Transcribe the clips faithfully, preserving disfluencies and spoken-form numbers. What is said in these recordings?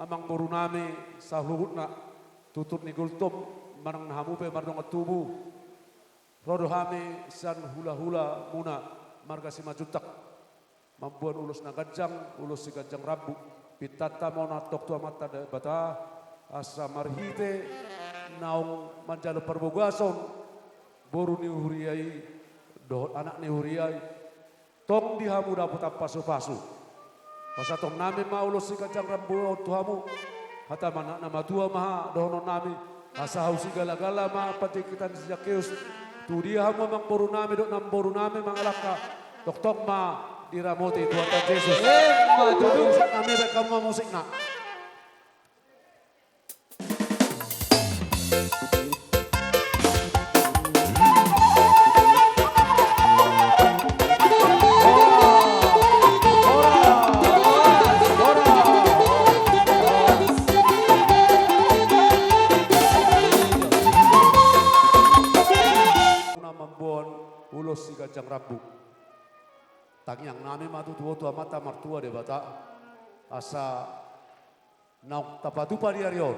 Amangborunami saluhutna, tutur ni Gultom, manang na hamu pe mardongan tubu, ro do hami sian hulahulamuna marga Simanjuntak mamboan ulos na ganjang, ulos si ganjang rambu. Pintanta ma on antong tu Amanta Debata, asa marhite naung manjalo parbagason boru ni huria i dohot anak ni huria i, tong di hamu dapotan pasupasu. Pasahatonnami ma ulos si ganjang rambu on tu hamu. Hata ni anak na matua ma dohononnami, asa hau sigalagala ma panjangkitan si Jakeus. Tu dia hamu amangborunami dohot namborunami mangalangka, tongtong ma diramoti Tuhanta Jesus. Emma tutu. Musiknami, baen hamu ma musikna. Mamboan ulos si ganjang rambu. Tangiangnami ma tutu tu Amanta Martua Debata, asa naung tapatupa di ari on,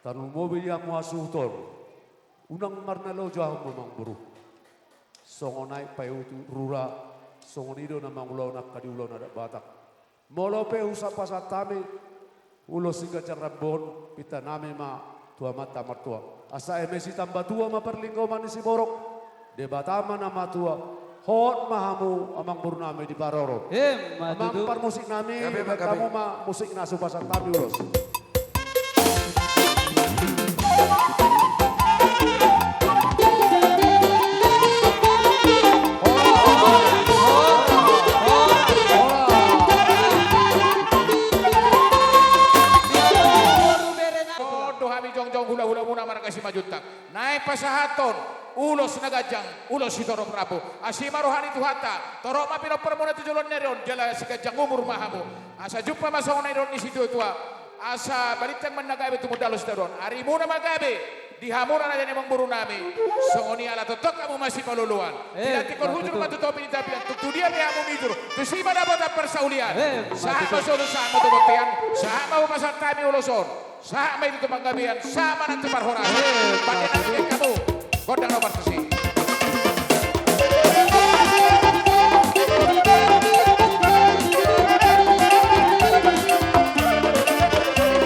tarlumobi di hamu hasuhuton, unang marnaloja hamu amangboru. Songon aek paihut rura, songon i do na mangulahon angka di ulaon adat Batak. Molo pe hupasahat hami ulos si ganjang rambu on, pintanami ma tu Amanta Martua, asa eme sitamba tua ma parlinggoman ni siborok, Debata ma na matua. Hot ma hamu amangborunami diparorot. Emma tutu. Amang parmusiknami, gabe ma, gabe. Baen hamu ma musik na hupasahat hami ulos. On do hami jongjong hulahulamuna marga Simanjuntak. Naeng pasahathon ulos na ganjang, ulos sitorop rambu. Asi ma roha ni Tuhanta, torop ma pinomparmuna tu joloan ni ari on, jala siganjang umur ma hamu. Asa jumpa ma songon na nidok ni situatua, asa balintang ma na gabe tumundalhon sitadoan. Arimuna ma gabe di hamuna raja ni amangborunami. Songon i ala tongtong hamu masipaloloan. Eh, dilantikhon hujur ma tu topi ni tapian, tung tu dia pe hamu mijur, tusi ma dapotan parsaulian. Eh, sahat ma solu, sahat ma tu bontean, sahat ma hupasahat hami ulos on. Sahat ma i tu panggabean, sahat ma nang tu parhorasan. Eh, pande nang di hamu gondang na partusi.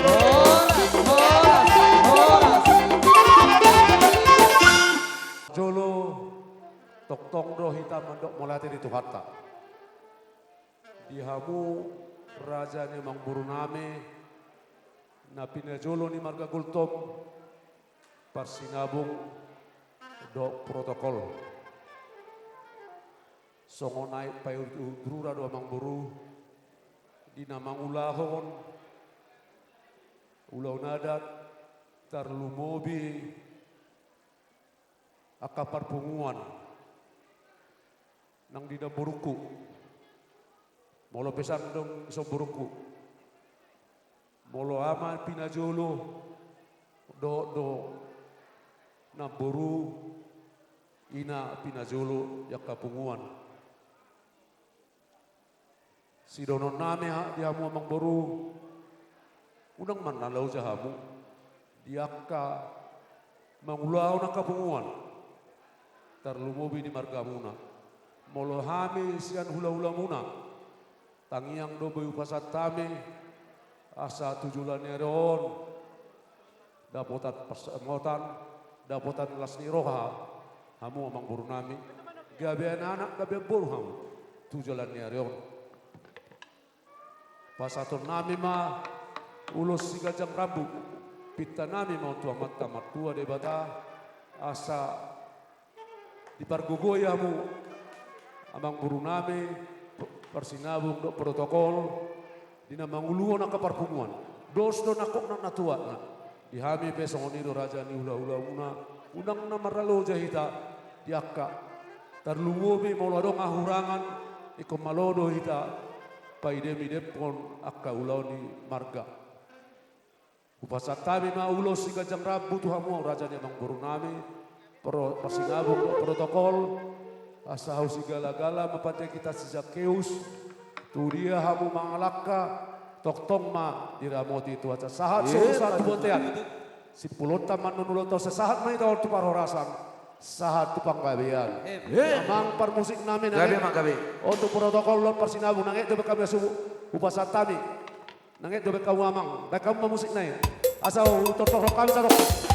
Horas, horas, horas. Jolo tongtong do hita mandok mauliate di Tuhanta. Di hamu raja ni amangborunami na pinajolo ni marga Gultom, parsinabung dohot protokol. Songon aek paihut rura do amangboru di na mangulahon ulaon adat, tarlumobi angka parpunguan nang di namborungku. Molo pe sandok dison borungku, molo ama pinajolo dohot do namboru, ina pinajolo di angka punguan. Sidohononnami di hamu amangboru, unang marnaloja hamu di angka mangulahon angka punguan, tarlumobi di margamuna. Molo hami sian hulahulamuna, tangiang do boi hupasahat hami, asa tu joloan ni ari on dapotan pansamotan, dapotan las ni roha hamu amangborunami, gabean anak gabean boru hamu tu joloan ni ari on. Pasahatonnami ma ulos siganjang rambu, pintanami ma on tu Amanta Martua Debata, asa dipargogoi hamu amangborunami, parsinabung dohot protokol, di na manguluhon angka parpunguan. Dos do nangkok nang na tuatna. Di hami pe songon i do raja ni hulahulamuna, unang na marnaloja hita di angka, tarlumobi molo adong hahurangan, ingkon malo do hita paidemidemhon angka ulaon ni marga. Hupasahat hami ma ulos siganjang rambu tu hamu raja ni amangborunami, pro-, parsinabung dohot protokol, asa hau sigalagala ma panjangkitan si Jakeus, tu dia hamu mangalangka, Tongtong ma diramoti Tuhanta. Sahat solu sahat tu bontean. Simpulonta ma annon ulaonta on, sahat ma hita on tu parhorasan, sahat tu panggabean. Amang parmusik nami, nang gabe ma gabe. Untuk protokol dohot parsinabung, nang dope hami asa hupasahat hami. Nang dope hamu amang, baen hamu ma musik nai. Asa hutortor hami sadok.